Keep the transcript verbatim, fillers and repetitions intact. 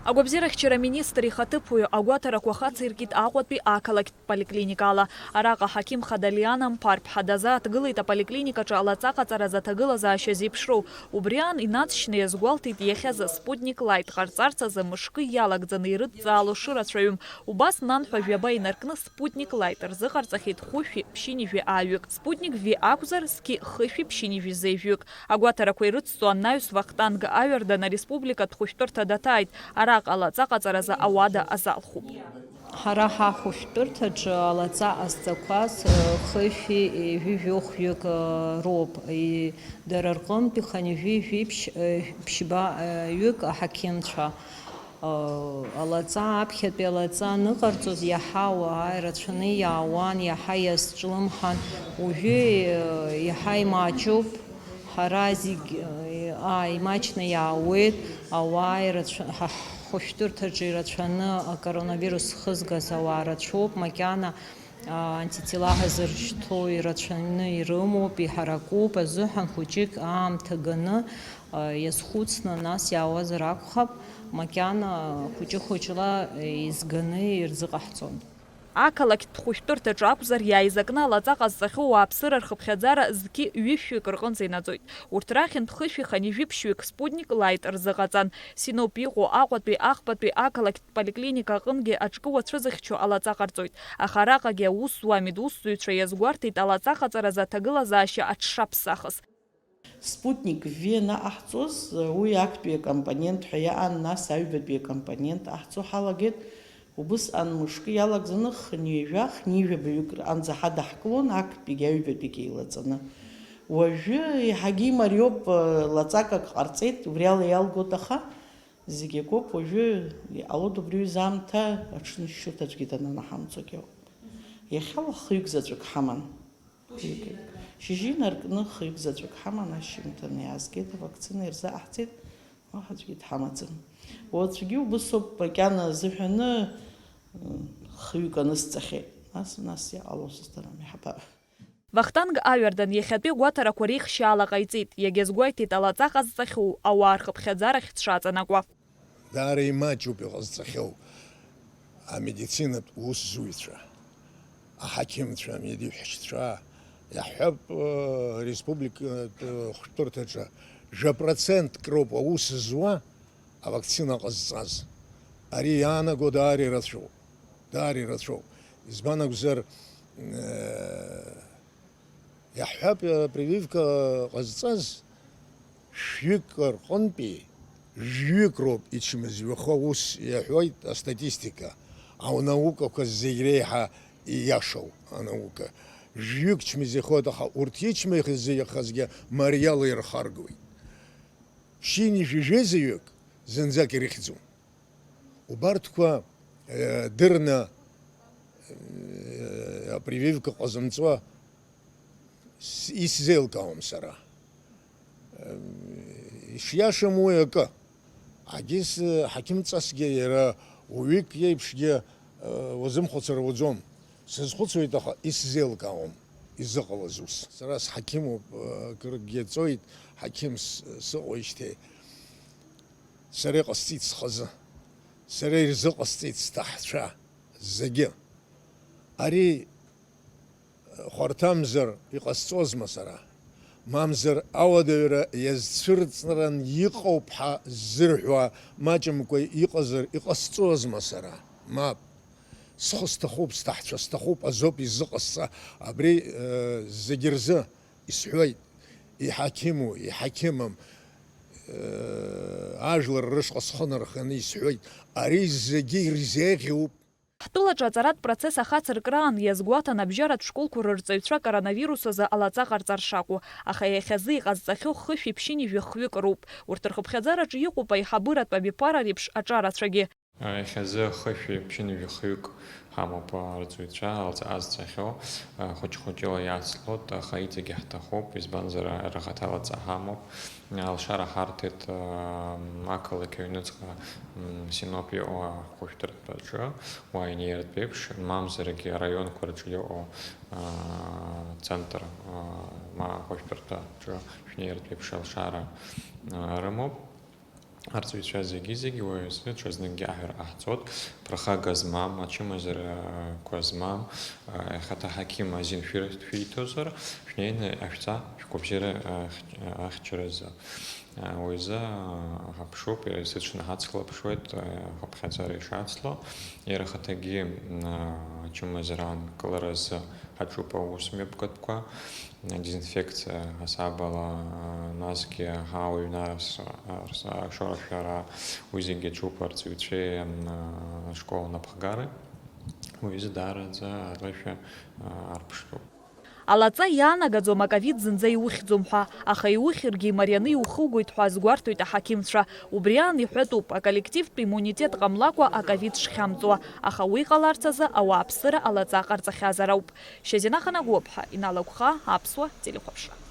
Агәабзиарахьчара аминистр ихаҭыԥуаҩ агәаҭарақәа хациркит Аҟәатәи ақалақьтә поликлиникала. Араҟа аҳақьым хада Лиана Мԥарԥҳа дазааҭгылеит аполиклиникаҿы алаҵаҟаҵаразы аҭагылазаашьа зеиԥшроу. Убри аан инаҵшьны иазгәалҭеит иахьазы Спутник Лайт ҟарҵарц азы мышкы иалагӡаны ирыдҵаало шырацәаҩым. Убас нанҳәа жәаба инаркны Спутник Лайт рзыҟарҵахьеит хәышәи ԥшьынҩажәи ааҩык, Спутник Ви акәзар, зқьи хышәи ԥшьынҩажәи зеижәҩык. Агәаҭарақәа ирыцҵо анаҩс Вахтанг Аҩардан ареспубликатә хәышәтәырҭа даҭааит. Араҟа алаҵаҟаҵаразы ауада азалхуп. Ҳара ҳахәышәтәырҭаҿы алаҵа ҟазҵақәаз, э, хышәи ҩажәи жәохәҩык, э, роуп. И-, дара рҟынтәи хынҩажәи жәиԥшь, э, ԥшьба, э, ҩык аҳақьымцәа. Алаҵа, аԥхьатәи алаҵа аныҟарҵоз иаҳа уаа ирацәаны иаауан, иаҳа иазҿлымҳан. Уажәы, э, иаҳа имаҷуп, ҳара зегь, э, аа, имаҷны иаауеит, ауаа ирацәа-, ҳа ҳхәышәтәырҭаҿы ирацәаны акоронавирус зхызгаз ауаа рацәоуп, макьана, аа, антитела ҳазыршьҭоу ирацәаны ирымоуп, иҳаракуп азыҳәан хәыҷык аамҭа ганы, иазхәыцны, нас иаауазар акәхап, макьана хәыҷы-хәыҷла еизганы ирзыҟаҳҵон. Ақалақьтә хәышәтәырҭаҿы акәзар, иааизакны алаҵа ҟазҵахьоу ауааԥсыра рхыԥхьаӡара зқьи ҩышәҩык рҟынӡа инаӡоит. Урҭ рахьынтә хышәи хынҩажәи ԥшьҩык Спутник Лайт рзыҟаҵан. Синоп иҟоу Аҟәатәи, Ахбатәи ақалақьтә поликлиника аҟынгьы аҿкы уацәызыхьчо алаҵа ҟарҵоит. Аха араҟагьы аус зуа амедусзуҩцәа иазгәарҭеит алаҵа ҟаҵаразы аҭагылазаашьа аҽшаԥсахыз. Спутник Ви анаҟаҳҵоз, уи актәи акомпонент ҳәа иаан, нас аҩбатәи акомпонент аҳҵо ҳалагеит. Убысҟан мышкы иалагӡаны хынҩажәа, хынҩажәи жәабаҩык рҟынӡа ҳадаҳкылон, актәигьы аҩбатәигьы еилаҵаны. Уажәы еиҳагьы имариоуп, лаҵакак ҟарҵеит, убри ала иалгоит, аха зегь акоуп, уажәы иҟалоит убри аҩыза аамҭа аҽны шьшьырҭ аӡәгьы дананаҳамҵогьы ауп. Иахьала хҩык заҵәык ҳаман. Шьыжьы инаркны хҩык заҵәык ҳаман, ашьжьымҭан иаазгеит, авакцина ирзаҟаҳҵеит, уаҳа аӡәгьы дҳамаӡам. Уаҵәгьы убысоуп, макьана азыҳәаны, м, хҩык анысҵахьеит. Нас, нас иҟалоу сыздырам, иаҳбап. Вахтанг Аҩардан иахьатәи агәаҭарақәа реихшьаала ҟаиҵеит, иагьазгәеиҭеит алаҵа ҟазҵахьоу ауаа рхыԥхьаӡарахь дшаҵанакуа. Даара имаҷуп иҟазҵахьоу амедицинатә усзуҩцәа, аҳақьымцәа, амедиҳәшьцәа, иаҳҳәап, э, республикатә, э, хәшәтәырҭаҿы жәа процентк роуп аус зуа авакцина ҟазҵаз. Ари иаанаго даара ирацәоуп, даара ирацәоуп. Избан акәзар, э, Иаҳҳәап, прививка ҟазҵаз шәҩык рҟынтәи жәҩык роуп ичмазаҩхо, ус иаҳәоит астатистика, анаукақәа зегь реиҳа ииашоу анаука. Жәҩык чмазаҩхоит, аха урҭ ичмазаҩхазгьы мариала ирхаргоит. Ԥшьынҩажәи жәеизаҩык зынӡак ирыхьӡом. Убарҭқәа, э, дырны, э, апрививка ҟазымҵо с-, исзеилкаауам сара. Э, ишиашам уи акы. Егьыс, э, ҳақьымҵасгьы иара уаҩык иеиԥшгьы, э, уазымхәыцыр ауаӡом. Сазхәыцуеит, аха исзеилкаауам изыҟалаз ус. Сара сҳақьымуп, э, акыргьы ҵуеит, ҳақьым с-, сыҟоижьҭеи. Сара иҟасҵеит схазы. Сара ирзыҟасҵеит сҭаҳцәа зегьы. Ари хәарҭамзар иҟасҵозма сара? Мамзар ауадаҩра иазцәырҵран иҟоуп ҳәа ззырҳәо маҷымкәа иҟазар иҟасҵозма сара? Мап. Схы сҭахуп, сҭаҳцәа сҭахуп, азоуп изыҟасҵа. Абри, э, зегьы рзы исҳәоит, иҳақьыму, иҳақьымым, э, ажәлар рышҟа схы нарханы исҳәоит, ари зегьы ирзеиӷьуп. Ҳтәылаҿы аҵаратә процесс ахацыркраан иазгәаҭан абжьаратә школқәа рырҵаҩцәа коронавирус азы алаҵа ҟарҵар шакәу, аха иахьазы иҟазҵахьоу хышәи ԥшьынҩажәи хҩык роуп. Урҭ рхыԥхьаӡараҿы иҟоуп аиҳабыратә абиԥара реиԥш аҿарацәагьы. Иахьазы хышәи ԥшьынҩажәи хҩык ҳамоуп, арҵаҩцәа алҵ-, азҵахьоу, хәыҷ-хәыҷыла иацлоит, аха иҵегьы ҳҭахуп, избанзар, рхаҭалаҵа ҳамоуп. Алшара ҳарҭеит, ақалақь аҩныҵҟа, Синоп иҟоу ахәышәтәырҭаҿы, уа инеиртә еиԥш, мамзаргьы араионқәа рҿы иҟоу, центр, ма ахәышәтәырҭаҿы шәнеиртә еиԥш алшара рымоуп. Арҵаҩцәа зегьы-зегьы уаҩазы ҽазныкгьы аҳәара ҟаҳҵоит, ԥырхага змам, ачымазарақәа змам, а, ихаҭа ҳақьым азин шәирҭ-, шәиҭозар, шәнеины ашәҵа шәгәабзиара ахь-, ахьчаразы. А, уи азы, а, ҳаԥшуп, иара сыҽны ҳацклаԥшуеит, а, ҳаԥхьаӡара ишацло. Иара ахаҭагьы, м, а, ачымазара анкыларазы ҳаҿуп аус мҩаԥгатәқәа. Дезинфекциа ҳасабала, а, насгьы ҳауаҩ нарс, арс-, ашәара, уи зегьы аҿуп арҵаҩцәеи, м, а, ашкол анапхгареи. Уи азы даараӡа арашәа, а, арԥштәуп. Алаҵа иаанагаӡом аковид зынӡа иухьӡом ҳәа, аха иухьыргьы имарианы иухугоит ҳәа азгәарҭоит аҳақьымцәа. Убри аан иҳәатәуп, аколлективтә иммунитет ҟамлакәа аковид шхьамҵуа, аха уи ҟаларц азы ауааԥсыра алаҵа ҟарҵахьазар ауп. Шьазина Ханагәыԥҳа, Инал Агәхаа, Аԥсуа телехәаԥшра.